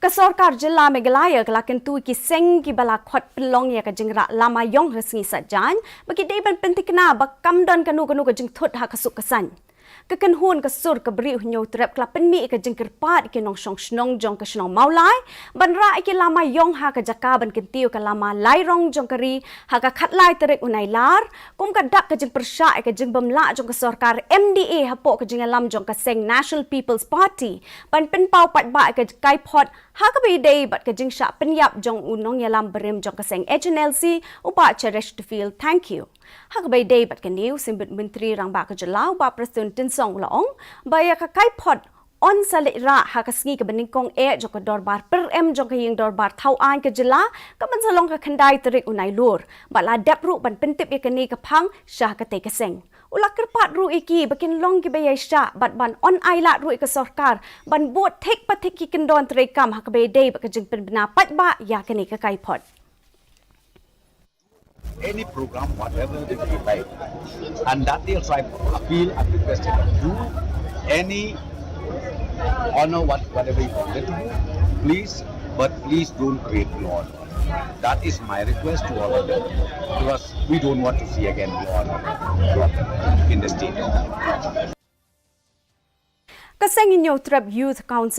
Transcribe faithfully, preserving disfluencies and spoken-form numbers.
Ka sorkar jylla Meghalaya ka la kyntu ïa ki seng kiba la khot pynlong ïa ka jingrah lama ïong ha sngi Saitjaiñ ba ki dei ban pynthikna ba kam don kano kano ka jingthut ha ka suk ka saiñ. Ka kynhun ka sur ka Bri u Hynñiewtrep ka la pynmih ïa ka jingkyrpad ïa ki nongshong shnong jong ka shnong Mawlai ban rah ïa ki lama ïong ha ka jaka ban kyntiew ïa ka lama lai rong jong ka ri ha ka khatlai tarik u Nailar, kum ka dak ka jingpyrshah ïa ka jingbymlah jong ka sorkar M D A hapoh ka jingïalam jong ka seng National People's Party ban pynpaw paidbah ïa ka kaiphod ha kaba ïadei bad ka jingshah pynïap jong u nongïalam barim jong ka seng H N L C, u Bah Cherish Duffield Thangkhiew. Ha kaba ïadei bad kane, u Symbud Myntri Rangbah ka jylla, u Bah Prestone Tynsong, u la ong ba ïa ka kaiphod yn sa leit rah ha ka sngi kaba nyngkong eh jong ka dorbar pyrem jong ka ïing dorbar thaw aiñ ka jylla, ka ban sa long ka khyndai tarik u Nailur, bad la dep ruh ban pyntip ïa kane ka phang sha katei ka seng. U la kyrpad ruh ïa ki ba kin long kiba ïaishah bad ban yn ailad ruh ïa ka sorkar ban bud thik pa thik ki kyndon treikam ha kaba ïadei bad ka jingpynbna paidbah ïa kane ka kaiphod. Any program, whatever it is, like, and that is, I appeal and request to do any honor, what, whatever you want it to do, please, but please don't create law. That is my request to all of them, because we don't want to see again law and order problem in the state. Ka seng Hynñiewtrep Youth Council